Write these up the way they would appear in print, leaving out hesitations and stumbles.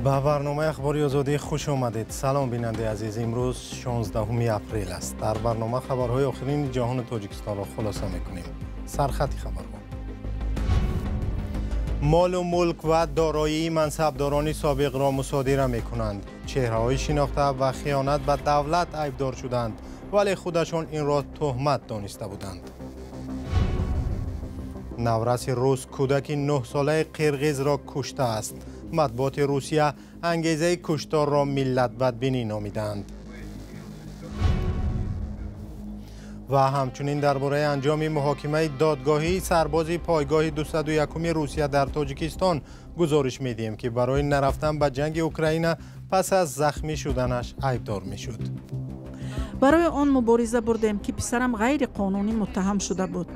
Ба барномаи Ахбори Озодӣ хуш омадед. Салом, бинандаи азиз. Имрӯз 16 апрел аст. Дар барнома хабарҳои охирини ҷаҳону Тоҷикистонро хулоса мекунем. Сархати хабарҳо. Молу мулк ва дороии мансабдорони собиқро мусодира мекунанд. Чеҳраҳои шинохта ба хиёнат ба давлат айбдор шуданд, вале худашон инро туҳмат дониста буданд. Навраси рус кӯдаки 9-солаи қирғизро куштааст. Матбуоти Русия ангезаи кушторро миллатбадбинӣ номиданд. Ва ҳамчунин дар бораи анҷоми муҳокимаи додгоҳии сарбози пойгоҳи 201-уми Русия дар Тоҷикистон гузориш медиҳем, ки барои нарафтан ба ҷанги Украина пас аз захмӣ шуданаш айбдор мешуд. Барои он мубориза бурдем, ки писарам ғайриқонунӣ муттаҳам шуда буд.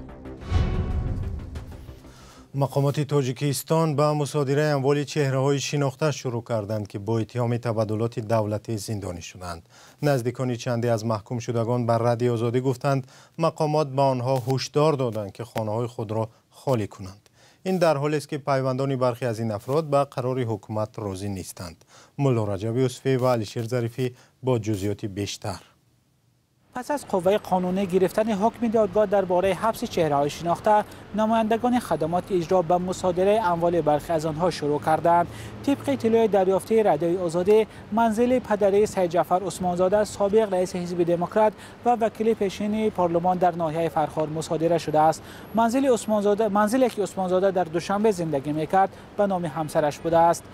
Мақомоти Тоҷикистон ба мусодираи амволи чеҳраҳои шинохта шурӯъ карданд, ки бо иттиҳоми табаддулоти давлатӣ зиндонӣ шуданд. Наздикони чанде аз маҳкумшудагон ба Радиои Озодӣ гуфтанд, мақомот ба онҳо ҳушдор доданд, ки хонаҳои худро холӣ кунанд. Ин дар ҳолест, ки пайвандони бархе аз ин афрод ба қарори ҳукумат розӣ нестанд. Мулло Раҷаб Юсуфӣ ва Алишер Зарифӣ бо ҷузъиёти бештар. Пас аз қувваи қонунӣ гирифтани ҳукми додгоҳ дар бораи ҳабси чеҳраҳои шинохта, намояндагони хадамоти иҷро ба мусодираи амволи бархе аз онҳо шурӯъ карданд. Тибқи иттилои дарёфтии Радиои Озодӣ, манзили падарии Сайдҷафар Усмонзода, собиқ раиси ҳизби Демократ ва вакили пешини парлумон дар ноҳияи Фархор мусодира шудааст. Манзиле ки Усмонзода дар Душанбе зиндагӣ мекард, ба номи ҳамсараш будааст.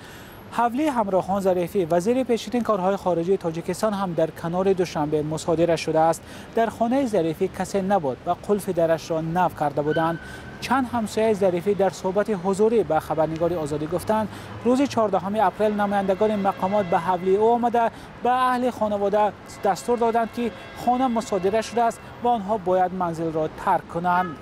Ҳавлии Ҳамроҳон Зарифӣ, вазири пешини корҳои хориҷии Тоҷикистон, ҳам дар канори Душанбе мусодира шудааст. Дар хонаи Зарифӣ касе набуд ва қулфи дарашро нав карда буданд. Чанд ҳамсояи Зарифӣ дар суҳбати ҳузурӣ ба хабарнигори Озодӣ гуфтанд, рӯзи 14 апрел намояндагони мақомот ба ҳавлии ӯ омада ба аҳли хонавода дастур доданд, ки хона мусодира шудааст ва онҳо бояд манзилро тарк кунанд.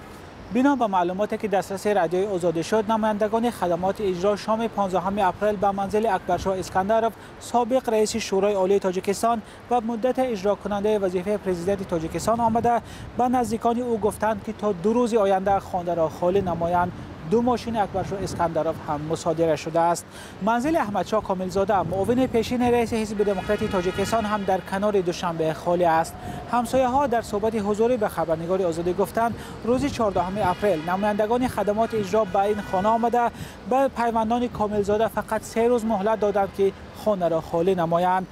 Бино ба маълумоте ки дастраси Радиои Озодӣ шуд, намояндагони хадамоти иҷро шоми 15 апрел ба манзили Акбаршоҳ Искандаров, собиқ раиси Шӯрои Олии Тоҷикистон ва муддати иҷрокунандаи вазифаи президенти Тоҷикистон омада, ба наздикони ӯ гуфтанд, ки то 2 рӯзи оянда хонаро холӣ намоянд. 2 мошини Акбаршоҳ Искандаров ҳам мусодира шудааст. Манзили Аҳмадшоҳ Комилзода, муовини пешини раиси ҳизби Демократии Тоҷикистон, ҳам дар канори Душанбе холӣ аст. Ҳамсояҳо дар суҳбати ҳузурӣ ба хабарнигори Озодӣ гуфтанд, рӯзи 14 апрел намояндагони хадамоти иҷро ба ин хона омада ба пайвандони Комилзода фақат 3 рӯз муҳлат доданд, ки хонаро холӣ намоянд.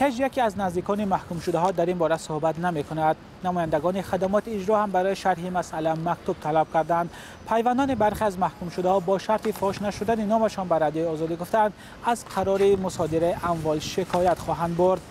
Ҳеҷ яке аз наздикони маҳкумшудаҳо дар ин бора суҳбат намекунад. Намояндагони хадамоти иҷро ҳам барои шарҳи масъала мактуб талаб карданд. Пайвандони бархе аз маҳкумшудаҳо бо шарти фош нашудани номашон ба Радиои Озодӣ гуфтанд, аз қарори мусодираи амвол шикоят хоҳанд бурд.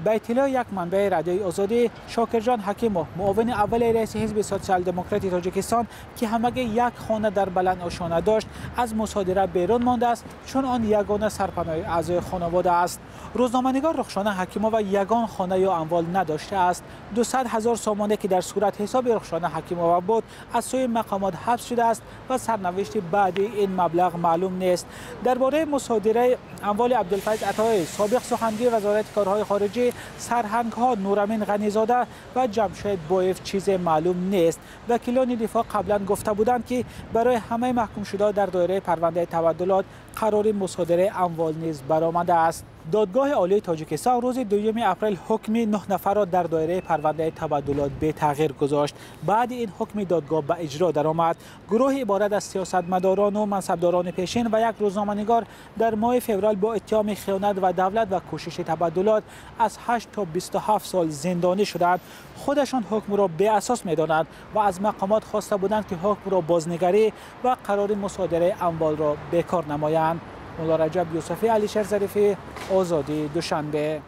Ба иттилои як манбаи Радиои Озодӣ, Шокирҷон Ҳакимов, муовини аввали раиси ҳизби Сотсиал-демократи Тоҷикистон, ки ҳамагӣ як хона дар Баландошона дошт, аз мусодира берун мондааст, чун он ягона сарпаноҳи аъзои хонавода аст. Рӯзноманигор Рухшона Ҳакимова ягон хона ё амвол надоштааст. 200 ҳазор сомоне, ки дар сурат ҳисоби Рухшона Ҳакимова буд, аз сӯи мақомот ҳабс шудааст ва сарнавишти баъди ин маблағ маълум нест. Дар бораи мусодираи амволи Абдулфайз Атоӣ, собиқ сухангӯи Вазорати корҳои хориҷӣ, сарҳангҳо Нурамин Ғанизода ва Ҷамшед Боев чизе маълум нест. Вакилони дифоъ қаблан гуфта буданд, ки барои ҳамаи маҳкумшудаҳо дар доираи парвандаи табаддулот қарори мусодираи амвол низ баромадааст. Додгоҳи Олии Тоҷикистон рӯзи 2 апрел ҳукми 9 нафарро дар доираи парвандаи табаддулот бетағйир гузошт. Баъди ин ҳукми додгоҳ ба иҷро даромад. Гурӯҳи иборат аз сиёсатмадорону мансабдорони пешин ва як рӯзноманигор дар моҳи феврал бо иттиҳоми хиёнат ва давлат ва кӯшиши табаддулот аз 8 то 27 сол зиндонӣ шуданд. Худашон ҳукмро беасос медонанд ва аз мақомот хоста буданд, ки ҳукмро бознигарӣ ва қарори мусодираи амволро бекор намоянд. Мулло Раҷаб Юсуфӣ, Алишер Зарифӣ, Озодӣ, Душанбе.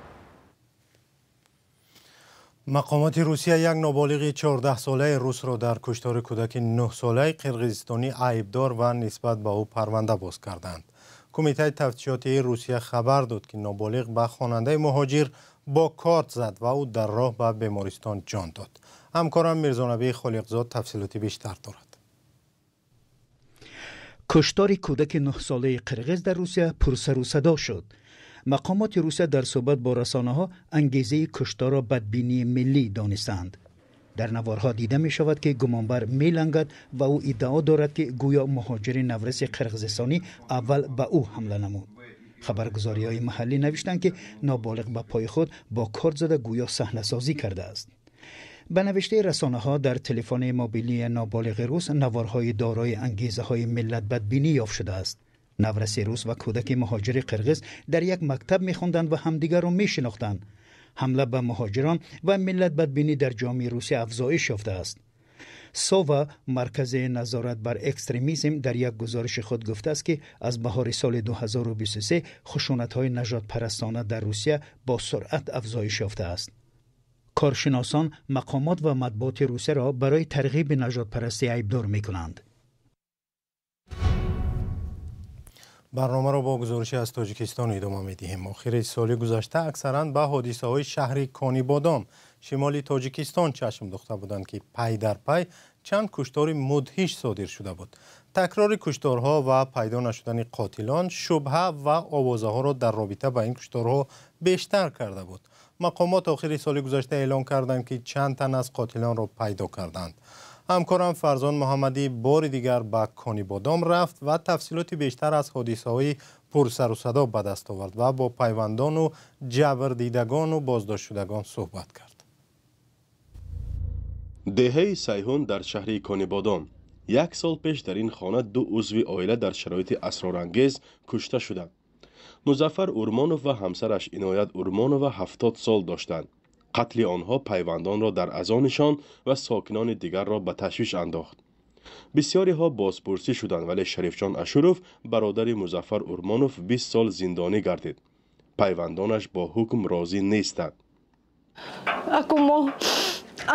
Мақомоти Русия як ноболиғи 14-солаи русро дар куштори кӯдаки 9-солаи қирғизистонӣ айбдор ва нисбат ба ӯ парванда боз карданд. Кумитаи тафтишотии Русия хабар дод, ки ноболиғ ба хонандаи муҳоҷир бо корт зад ва ӯ дар роҳ ба бемористон ҷон дод. Ҳамкорам Мирзонабии Холиқзод тафсилоти бештар дорад. Куштори кӯдаки 9-солаи қирғиз дар Русия пурсару садо шуд. Мақомоти Русия дар суҳбат бо расонаҳо ангезаи кушторро бадбинии миллӣ донистанд. Дар наворҳо дида мешавад, ки гумонбар мелангад ва ӯ иддао дорад, ки гӯё муҳоҷири навраси қирғизистонӣ аввал ба ӯ ҳамла намуд. Хабаргузориҳои маҳаллӣ навиштанд, ки ноболиғ ба пои худ бо корд зада гӯё саҳнасозӣ кардааст. Ба навиштаи расонаҳо, дар телефони мобилии ноболиғи рус наворҳои дорои ангезаҳои миллатбадбинӣ ёфт шудааст. Навраси рус ва кӯдаки муҳоҷири қирғиз дар як мактаб мехонданд ва ҳамдигарро мешинохтанд. Ҳамла ба муҳоҷирон ва миллатбадбинӣ дар ҷомеаи Русия афзоиш ёфтааст. Сова, маркази назорат бар экстремизм, дар як гузориши худ гуфтааст, ки аз баҳори соли 2023 хушунатҳои нажодпарастона дар Русия бо суръат афзоиш ёфтааст. Коршиносон мақомот ва матбуоти Русияро барои тарғиби нажодпарастӣ айбдор мекунанд. Барномаро бо гузорише аз Тоҷикистон идома медиҳем. Охири соли гузашта аксаран ба ҳодисаҳои шаҳри Конибодом, шимоли Тоҷикистон, чашм духта буданд, ки пай дар пай чанд куштори мудҳиш содир шуда буд. Такрори кушторҳо ва пайдо нашудани қотилон шубҳа ва овозаҳоро дар робита ба ин кушторҳо бештар карда буд. Мақомот охири соли гузашта эълон карданд, ки чанд тан аз қотилонро пайдо карданд. Ҳамкорам Фарзон Муҳаммадӣ бори дигар ба Конибодом рафт ва тафсилоти бештар аз ҳодисаҳои пурсарусадо ба даст овард ва бо пайвандону ҷабрдидагону боздоштшудагон суҳбат кард. Деҳаи Сайҳун дар шаҳри Конибодом. Як сол пеш дар ин хона ду узви оила дар шароити асрорангез кушта шуданд. Музаффар Урмонов ва ҳамсараш Иноят Урмонова 70 сол доштанд. Қатли онҳо пайвандонро дар азонишон ва сокинони дигарро ба ташвиш андохт. Бисёриҳо бозпурсӣ шуданд, вале Шарифҷон Ашуров, бародари Музаффар Урмонов, 20 сол зиндонӣ гардид. Пайвандонаш бо ҳукм розӣ нестанд. Аку мо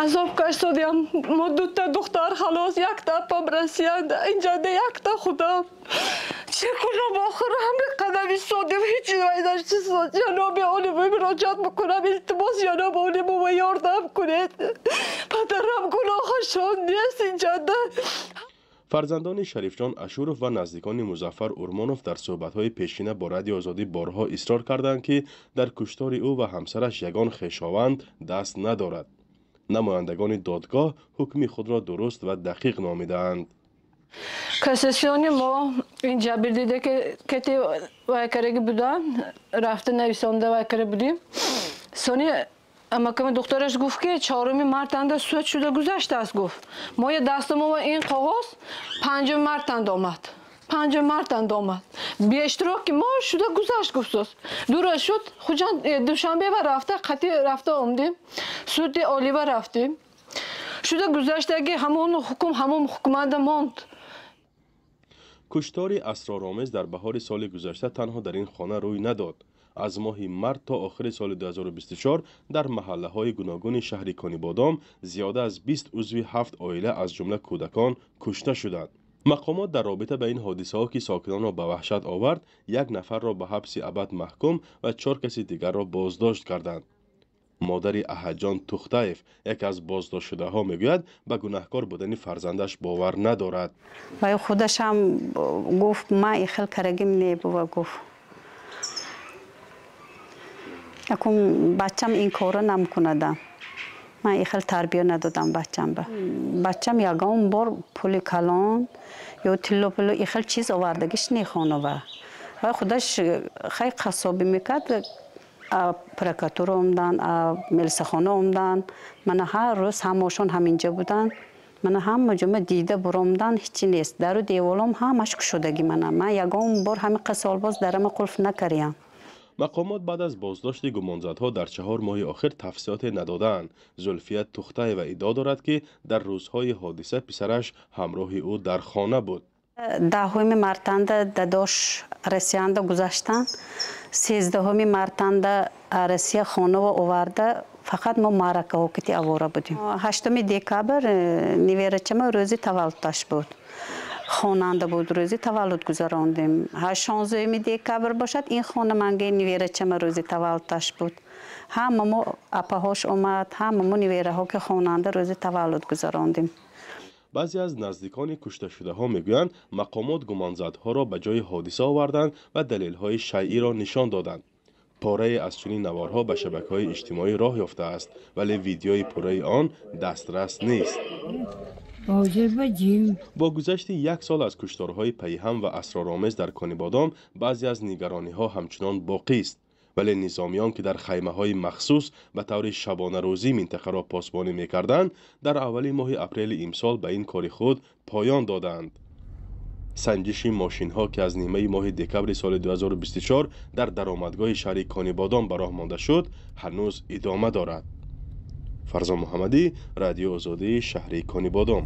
азоб кашидем, мо дута духтар халос, якта апам Россияда, инҷада якта худам. Чӣ кунам охир, ҳама қадам истодем, ҳеҷ вайдаш чиз. Ҷаноби олӣ, муроҷиат мекунам, илтимос, ҷаноби олӣ, мо ёрдам кунед. Падарам гуноҳашон нест инҷада. Фарзандони Шарифҷон Ашуров ва наздикони Музаффар Урмонов дар суҳбатҳои пешина бо Радиои Озодӣ борҳо исрор карданд, ки дар куштори ӯ ва ҳамсараш ягон хешованд даст надорад. Намояндагони додгоҳ ҳукми худро дуруст ва дақиқ номидаанд. Кассасиони мо ин ҷабрдида ки вайкараги буданд, рафта нависонда вайкара будем. Сони амаками духтараш гуфт, ки 4 мартанда суд шуда гузаштааст, гуфт. Мо я дастамо ин қоғоз 5 мартанда омад. 5 мартанда омад. Бештироки мо шуда гузашт, гуфт. Ду рӯз шуд, Хуҷанд Душанбе ва рафта, қатъи рафта омдем. Суди олива рафтем. Шуда гузаштаги ҳамон ҳукм, ҳамон ҳукманда монд. Куштори асроромез дар баҳори соли гузашта танҳо дар ин хона рӯй надод. Аз моҳи март то охири соли 2024 дар маҳаллаҳои гуногуни шаҳри Конибодом зиёда аз 20 узви 7 оила, аз ҷумла кӯдакон, кушта шуданд. Мақомот дар робита ба ин ҳодисаҳо, ки сокинонро ба ваҳшат овард, як нафарро ба ҳабси абад маҳкум ва 4 каси дигарро боздошт карданд. Модари Аҳадҷон Тухтаев, яке аз боздоштшудаҳо, мегӯяд, ба гунаҳкор будани фарзандаш бовар надорад. Ва худашам гуфт, ман ин хел карагим небува, гуфт. Акун бачам ин корро намкунада. Ман ин хел тарбия надодам бачамба. Бачам ягон бор пули калон ё тилло пуло ин хел чиз овардагиш нехонова. Ва худаш хай қассобӣ мекард, прокуратура омдан, милисахона омдан. Мана ҳар рӯз ҳамошон ҳаминҷа буданд. Мана ҳама ҷома дида буромдан, ҳечи нест. Дару деволом ҳамаш кушодагӣ мана. Ман ягон бор ҳамин қасолбоз дарама қулф накардам. Мақомот баъд аз боздошти гумонзадҳо дар 4 моҳи охир тафсилоте надодаанд. Зулфия Тухтаева иддао дорад, ки дар рӯзҳои ҳодиса писараш ҳамроҳи ӯ дар хона буд. 10 мартанда дадош Россиянда гузаштанд. 13 мартанда Россия хонава оварда, фақат мо маъракаҳо кити авора будем. 8 декабр неверачама рӯзи таваллудаш буд. Хонанда буд, рӯзи таваллуд гузарондем. 16 декабр бошад, ин хонамангаи неверачама рӯзи таваллудаш буд. Ҳама мо апаҳош омад, ҳама мо невераҳо ки хонанда рӯзи таваллуд гузарондем. Баъзе аз наздикони кушташудаҳо мегӯянд, мақомот гумонзадҳоро ба ҷои ҳодиса оварданд ва далелҳои шайъиро нишон доданд. Порае аз чунин наворҳо ба шабакаҳои иҷтимоӣ роҳ ёфтааст, вале видеои пурраи он дастрас нест. Бо гузашти як сол аз кушторҳои пайҳам ва асроромез дар Конибодом баъзе аз нигарониҳо ҳамчунон боқист, вале низомиён, ки дар хаймаҳои махсус ба таври шабонарӯзӣ минтақаро посбонӣ мекарданд, дар аввали моҳи апрели имсол ба ин кори худ поён доданд. Санҷиши мошинҳо, ки аз нимаи моҳи декабри соли 2024 дар даромадгоҳи шаҳри Конибодом ба роҳ монда шуд, ҳанӯз идома дорад. Фарзон Муҳаммадӣ, Радиои Озодӣ, шаҳри Конибодом.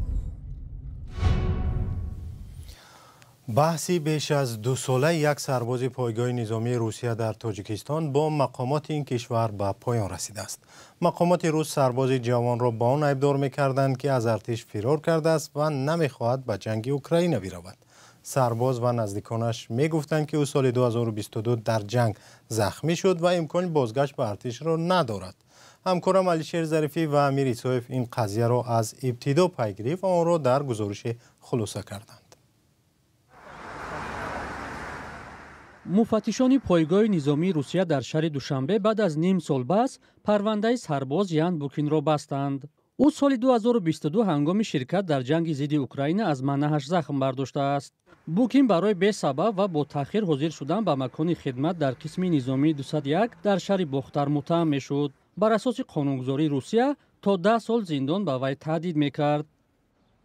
Баҳси беш аз 2 солаи як сарбози пойгоҳи низомии Русия дар Тоҷикистон бо мақомоти ин кишвар ба поён расидааст. Мақомоти рус сарбози ҷавонро ба он айбдор мекарданд, ки аз артиш фирор кардааст ва намехоҳад ба ҷанги Украина биравад. Сарбоз ва наздиконаш мегуфтанд, ки ӯ соли 2022 дар ҷанг захмӣ шуд ва имкони бозгашт ба артишро надорад. Ҳамкорам Алишер Зарифӣ ва Амир Исоев ин қазияро аз ибтидо пайгирӣ ва онро дар гузорише хулоса карданд. Муфаттишони пойгоҳи низомии Русия дар шаҳри Душанбе баъд аз ним сол баҳс парвандаи сарбоз Ян Букинро бастанд. Ӯ соли 2022 ҳангоми ширкат дар ҷанги зидди Украина аз манаҳаш захм бардоштааст. Букин барои бесабаб ва бо таъхир ҳозир шудан ба макони хидмат дар қисми низомии 201 дар шаҳри Бохтар муттаҳам мешуд. Бар асоси қонунгузории Русия то 10 сол зиндон ба вай таҳдид мекард.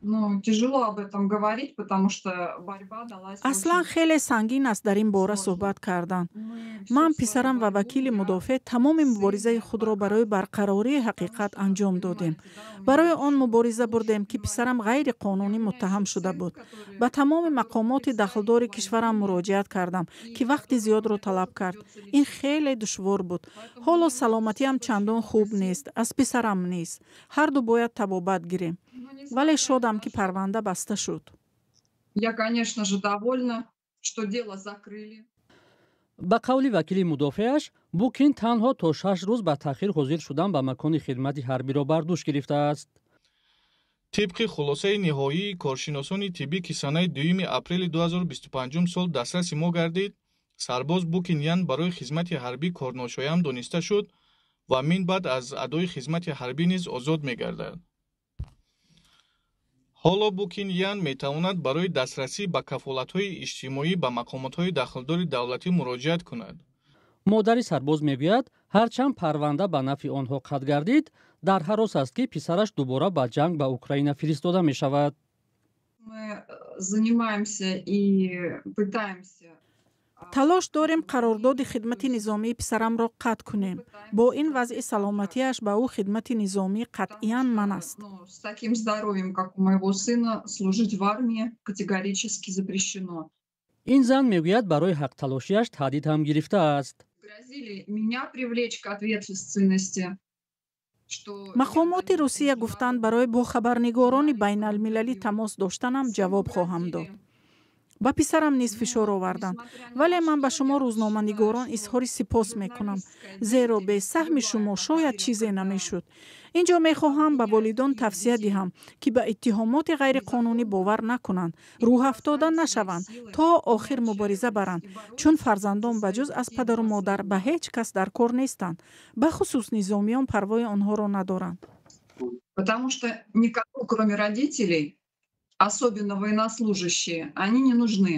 Ну, тяжело об этом говорить, потому что борьба далась. Аслан хеле сангин аст дар ин бора суҳбат кардан. Ман, писарам ва вакили мудофеъ тамоми муборизаи худро барои барқарории ҳақиқат анҷом додем. Барои он мубориза бурдем, ки писарам ғайриқонунӣ муттаҳам шуда буд. Ба тамоми мақомоти дахлдори кишварам муроҷиат кардам, ки вақти зиёдро талаб кард. Ин хеле душвор буд. Ҳоло саломатиам чандон хуб нест, аз писарам низ. Ҳарду бояд табобат гирем, вале шодам, ки парванда баста шуд. Я, конечно же, довольна, что дело закрыли. Ба қавли вакили мудофеаш, Букин танҳо то 6 рӯз ба таъхир ҳозир шудан ба макони хидмати ҳарбиро бар дӯш гирифтааст. Тибқи хулосаи ниҳоии коршиносони тиббӣ, ки санаи 2 апрели 2025 сол дастраси мо гардид, сарбоз Букин Ян барои хизмати ҳарбӣ корношоям дониста шуд ва мин баъд аз адои хизмати ҳарбӣ низ озод мегардад. Ҳоло Букин Ян метавонад барои дастрасӣ ба кафолатҳои иҷтимоӣ ба мақомотҳои дахлдори давлатӣ муроҷиат кунад. Модари сарбоз мегӯяд, ҳарчанд парванда ба нафъи онҳо қатъ гардид, дар ҳарос аст, ки писараш дубора ба ҷанг ба Украина фиристода мешавад. Мы занимаемся и пытаемся Талош дорем қарордоди хидмати низомии писарамро қатъ кунем. Бо ин вазъи саломатиаш ба ӯ хидмати низомӣ қатъиян манъ аст. С таким здоровьем, как у моего сына, служить в армии категорически запрещено. Ин зан мегӯяд, барои ҳақталошиаш таҳдид ҳам гирифтааст. Грозили меня привлечь к ответственности. Мақомоти Русия гуфтанд, барои бо хабарнигорони байналмилалӣ тамос доштанам ҷавоб хоҳам дод. Ба писарам низ фишор оварданд. Вале ман ба шумо, рӯзноманигорон, изҳори сипос мекунам, зеро бе саҳми шумо шояд чизе намешуд. Ин ҷо мехоҳам ба волидон тавсия диҳам, ки ба иттиҳомоти ғайриқонунӣ бовар накунанд, рӯҳафтода нашаванд, то охир мубориза баранд, чун фарзандон ба ҷуз аз падару модар ба ҳеҷ кас дар кор нестанд. Бахусус низомиён парвои онҳоро надоранд. Потому что никому, кроме родителей, особенно военнослужащие, они не нужны.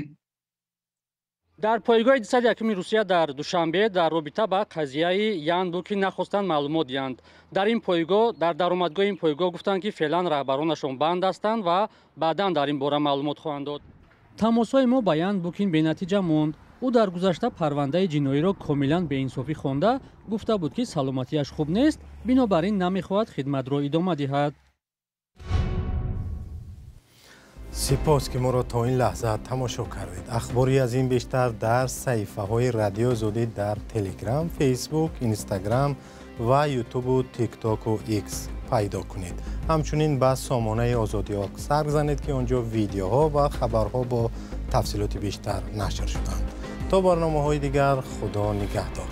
Дар пойгоҳи 201-уми Русия дар Душанбе дар робита ба қазияи Ян Букин нахостанд маълумот диҳанд. Дар ин пойгоҳ, дар даромадгоҳи ин пойгоҳ гуфтанд, ки феълан раҳбаронашон банд ҳастанд ва баъдан дар ин бора маълумот хоҳанд дод. Тамосҳои мо ба Ян Букин бенатиҷа монд. Ӯ дар гузашта парвандаи ҷиноиро комилан беинсофӣ хонда, гуфта буд, ки саломатиаш хуб нест, бинобар ин намехоҳад хидматро идома диҳад. Сипос, ки моро то ин лаҳза тамошо кардед. Ахбори аз ин бештар дар саҳифаҳои Радиои Озодӣ дар Телеграм, Фейсбук, Инстаграм ва Ютубу Тиктоку Икс пайдо кунед. Ҳамчунин ба сомонаи Озодӣ сар занед, ки он ҷо видеоҳо ва хабарҳо бо тафсилоти бештар нашр шуданд. То барномаҳои дигар, Худо нигаҳдор.